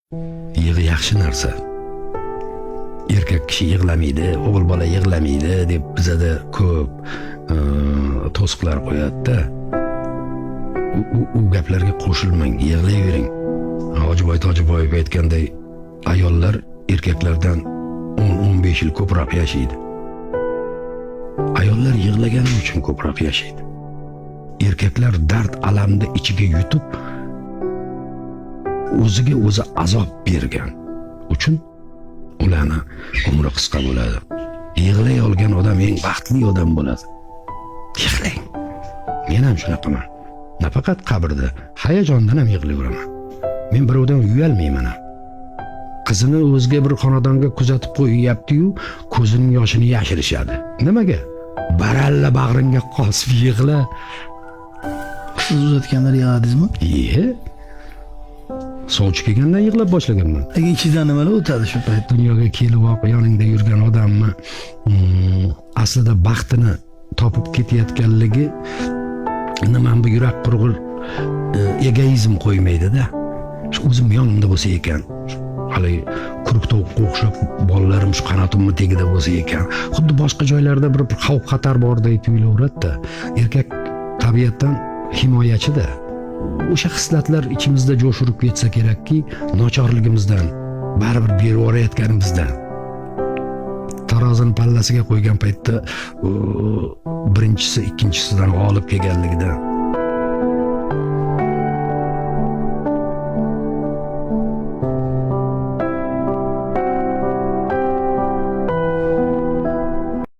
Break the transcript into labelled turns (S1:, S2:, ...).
S1: Yig'i yaxshi narsa. Erkak kishi yig'lamaydi, o'g'il bola yig'lamaydi deb bizada ko'p to'siqlar qo'yadi-da. U gaplarga qo'shilmang, yig'layvering. Hojiboy Tojiboyev aytganday, ayollar erkaklardan 10-15 yil ko'proq yashaydi. Ayollar yig'lagani uchun ko'proq yashaydi. Erkaklar dard alamni ichiga yutib, o'ziga o'zi azob bergan uchun ularni umri qisqa bo'ladi. Yig'lay olgan odam eng baxtli odam bo'ladi. Yig'lang. Men ham shunaqaman. Nafaqat qabrda, hayajondan ham yig'layveraman. Men birovdan uyalmayman ham. Qizini o'zga bir xonadonga kuzatib qo'yyapti-yu, ko'zining yoshini yashirishadi. Nimaga? Baralla bag'ringga qosib yig'la.
S2: Siz uzatganlar yig'ladingizmi?
S1: Iye. Sovchi kelgandan yig'lab boshlaganman.
S2: Lekin ichingizdan nimalar o'tadi shu payt?
S1: Dunyoga kelib olib yoningda yurgan odamni aslida baxtini topib ketayotganligi nimani bu yurak qurg'ur egoizm qo'ymaydi-da. Shu o'zim yonimda bo'lsa ekan, haligi kuruk tovuqqa o'xshab bolalarim shu qanotimni tagida bo'lsa ekan. Xuddi boshqa joylarda bir xavf xatar borday tuyulaveradi-da. Erkak tabiatdan himoyachida. O'sha xislatlar ichimizda jo'sh urib ketsa kerakki, nochorligimizdan baribir berib yuborayotganimizdan tarozini pallasiga qo'ygan paytda birinchisi ikkinchisidan g'olib kelganligidan.